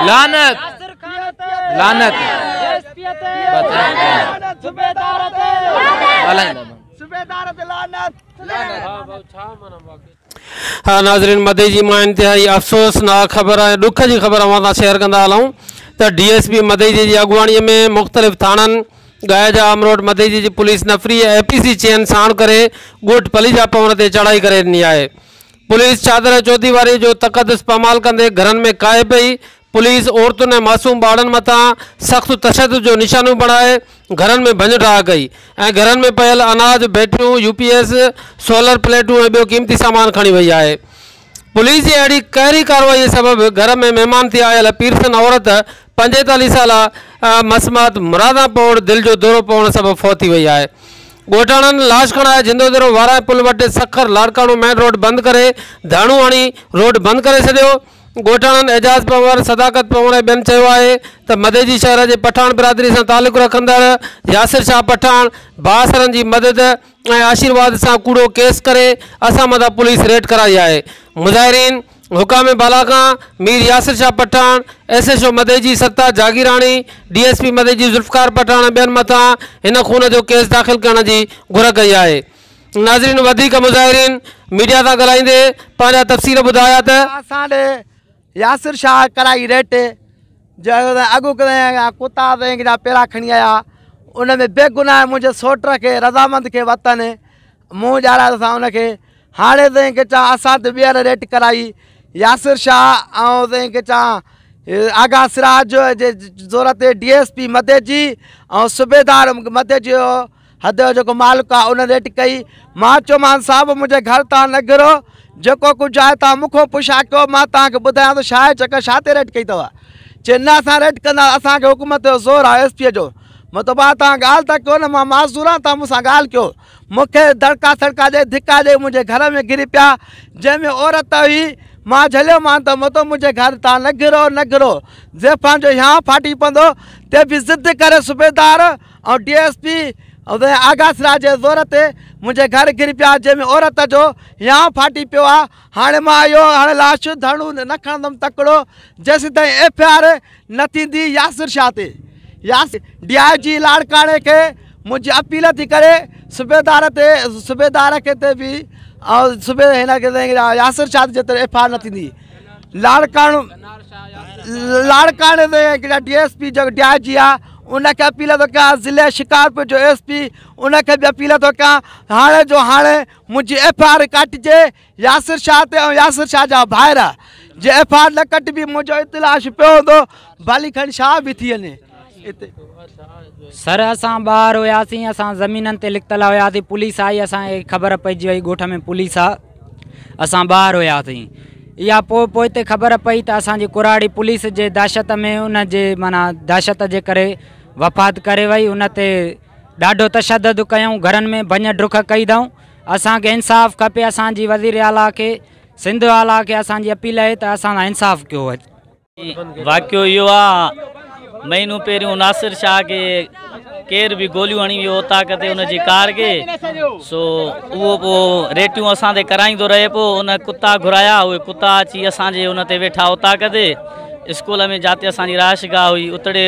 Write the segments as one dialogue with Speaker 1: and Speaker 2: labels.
Speaker 1: لعنت لعنت
Speaker 2: ها ناظرين مدئي جي مان انتهائي افسوسناڪ خبر ۽ ڏک جي خبر اوهان سان شيئر ڪندا هلون ته ڊي ايس پي مدئي جي اڳواڻي ۾ مختلف ٿاڻن ڳائجا امروٽ مدئي جي پوليس نفري ۽ اي پي سي چين ساڻ ڪري ڳوٺ پليجا پوڻ تي چڙهائي ڪري ڏني آهي پوليس چادر ۽ چوديواري جو تقدس پامال ڪندي گهرن ۾ ڪاهي پئي پوليس عورتن ۽ معصوم ٻارڙن مٿان سخت تشدد جو نشانو بڻائي گهرن ۾ ڀڃ ڊاهه ڪئي ۽ گهرن ۾ پيل اناج، بيٽريون، يو پي ايس، سولر پليٽون ۽ ٻيو قيمتي سامان کڻي وئي آهي. پوليس جي اهڙي قهري ڪارروائي سبب گهر ۾ مهمان ٿي آيل پيرسن عورت 45 سالا مسمات مرادان پوڙ دل جو دورو پوڻ سبب فوت ٿي وئي آهي. ڳوٺاڻن لاش کڻائي جندوديرو وارائي پل وٽ سکر لاڙڪاڻو مين روڊ بند ڪري ڌرڻو هڻي روڊ بند ڪري ڇڏيو. ڳوٺاڻن اعجاز پنهور، صداقت پنهور ۽ ٻين چيو آهي ته مدئجي شهر جي پٺاڻ برادري سان تعلق رکندڙ ياسر شاهه پٺاڻ بااثرن جي مدد ۽ آشيرواد سان ڪوڙو ڪيس ڪري اسان مٿان پوليس ريڊ ڪرائي آهي مظاهرين حڪام بالا کان Mir Yasir Shah Pathan, S H O Madeji Sartaj Jagirani, D S P Madeji Zulfiqar Pathan ۽ ٻين مٿان هن خون جو ڪيس داخل ڪرڻ جي گهر ڪئي آهي. ناظرين وڌيڪ مظاهرين ميڊيا سان ڳالهائيندي پنهنجا تفصيل ٻڌايا ته.
Speaker 3: اسان ڏي ياسر شاهه ڪرائي ريٽ جو اڳ ڪتا جا پيرا کڻي آيا ان ۾ بيگناهه منهنجي سوٽ کي رضامند کي وتن منهن ڏيارائي اسان ان کي هاڻي تائين ڪي چان اسان تي ٻيهر ريٽ ڪرائي ياسر شاهه ۽ تائين ڪي چان آغا سراج جي زور تي ڊي ايس پي مديجي ۽ صوبيدار مديجي حد جو جيڪو مالڪ آ ان ريٽ ڪئي. مان چيومانس صاحب منهنجي گهر تان نه گهرو، جيڪو ڪجهه آهي توهان مون کان پڇا ڪيو، مان توهان کي ٻڌايان ٿو ڇا آهي چڪر، ڇا تي ريٽ ڪئي اٿو؟ چي نه اسان ريٽ ڪندا اسان کي حڪومت جو زور آهي ايس پيء جو. مون چيو ڀاء توهان ڳالهه ته ڪيو نه مان معذور آهيان توهان مون سان ڳالهه ڪيو. مون کي دڙڪا سڙڪا ڏئي ڌڪا ڏئي منهنجي گهر ۾ گهري پيا جنهن ۾ عورت هئي مان جهليومان ته متو منهنجي گهر تان نه گهرو نه گهرو زيفان جو هيانء ڦاٽي پوندو تي به ضد ڪري صوبيدار ۽ D S P Agha Siraj جي زور تي منهنجي گهر گهري پيا جنهن ۾ عورت جو هيانء ڦاٽي پيو آ هاڻي مان اهو هاڻي لاش ڌرڻو نه کڻندم تڪڙو جيسيتائين ايف I R نه ٿيندي ياسر شاهه تي ياسر ڊي I جي لاڙڪاڻي کي منهنجي اپيل ٿي ڪري صوبيدار تي صوبيدار کي تي به ۽ صوبي هن کي ياسر شاهه تي جيتري ايف I R نه ٿيندي لاڙڪاڻو لاڙڪاڻي تي ڊي ايس پي جو ڊي I جي آ ان کي اپيل ٿو ڪيان ضلعي شڪارپور جو ايس پي ان کي به اپيل ٿو ڪيان هاڻي جو هاڻي منهنجي ايف I R ڪاٽجي ياسر شاهه تي ۽ ياسر شاهه جا ڀائر جي ايف I R نه ڪٽبي منهنجو اطلاع پيو هوندو ڀلي کڻي شاهه به ٿي وڃي اتي.
Speaker 4: سر اسان ٻاهر هياسين اسان زمينن تي لڪتل هياسين پوليس آئي اسان کي خبر پئجي وئي ڳوٺ ۾ پوليس آ اسان ٻاهر هياسين اها پوء پوئتي خبر پئي ته اسان جي ڪراڙي پوليس جي دهشت ۾ ان جي معنيٰ دهشت جي ڪري وفات ڪري وئي ان تي ڏاڍو تشدد ڪيائون گهرن ۾ ڀڃ ڊڪ ڪئي اٿئون اسان کي انصاف کپي اسان جي وزير اعليٰ کي سنڌ اعليٰ کي اسان جي اپيل آهي ته اسان سان انصاف ڪيو وڃي.
Speaker 5: واقعو اهو آ مهينو پهريون ناصر شاهه کي ڪير به گوليون هڻي ويو اوطاق تي ان جي ڪار کي سو اهو پو ريٽيون اسان تي ڪرائيندو رهي پو ان ڪتا گهرايا اهي ڪتا اچي اسان جي ان تي ويٺا اوطاق تي اسڪول ۾ جاتي اسان جي رهائش گاهه هئي اتڙي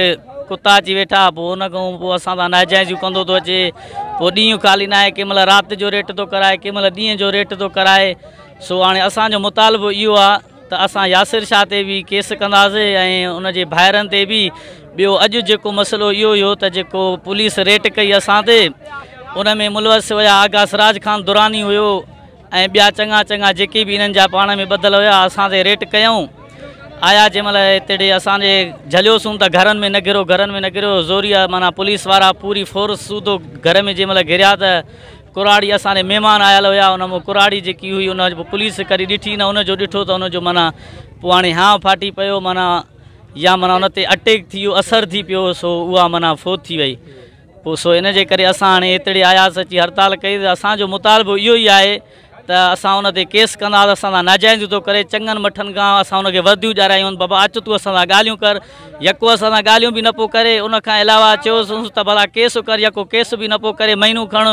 Speaker 5: ڪتا اچي ويٺا پو ان کان پو اسان سان ناجائزيون ڪندو ٿو اچي پو ڏينهن خالي ناهي ڪنهن مهل رات جو ريٽ ٿو ڪرائي ڪنهن مهل ڏينهن جو ريٽ ٿو ڪرائي سو هاڻي اسان جو مطالبو اهو آ ته اسان ياسر شاهه تي به ڪيس ڪنداسين ۽ ان جي ڀائرن تي به ٻيو اڄ جيڪو مسئلو اهو هيو ته جيڪو پوليس ريٽ ڪئي اسان تي ان ۾ ملوث هيا آغا سراج خان دراني هيو ۽ ٻيا چڱا چڱا جيڪي به انهن جا پاڻ ۾ ٻڌل هيا اسان تي ريٽ ڪيائون آيا جنهن مهل هتڙي اسان جي جهليوسون ته گهرن ۾ نه گهرو گهرن ۾ نه گهرو زوريا معنيٰ پوليس وارا پوري فورس سوڌو گهر ۾ جنهن مهل گهريا ته ڪراڙي اسان ڏي مهمان آيل هيا ان مون ڪراڙي جيڪي هئي ان پوليس ڪڏهن ڏٺي نه ان جو ڏٺو ته ان جو معنيٰ پوء هاڻي هانء ڦاٽي پيو معنيٰ يا معنيٰ ان تي اٽيڪ ٿي ويو اثر ٿي پيو سو اها معنيٰ فوت ٿي وئي پوء سو ان جي ڪري اسان هاڻي هتڙي آياسين اچي هڙتال ڪئي ته اسان جو مطالبو اهو ئي آهي ته اسان ان تي ڪيس ڪنداسين اسان سان ناجائزيون ٿو ڪري چڱن مٺن کان اسان ان کي ورديون ڏيارايون آهن بابا اچ تون اسان سان ڳالهيون ڪر يڪو اسان سان ڳالهيون به نه پيو ڪري ان کان علاوه چيوسونس ته ڀلا ڪيس ڪر يڪو ڪيس به نه پيو ڪري مهينو کڻ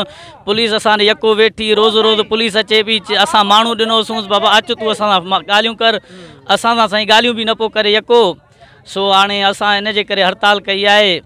Speaker 5: پوليس اسان ڏي يڪو ويٺي روز روز پوليس اچي پئي اسان ماڻهو ڏنوسونس بابا اچ تون اسان سان ڳالهيون ڪر اسان سان سائين ڳالهيون به نه پيو ڪري يڪو. सो हाणे असां इन जे करे हड़ताल कई आहे।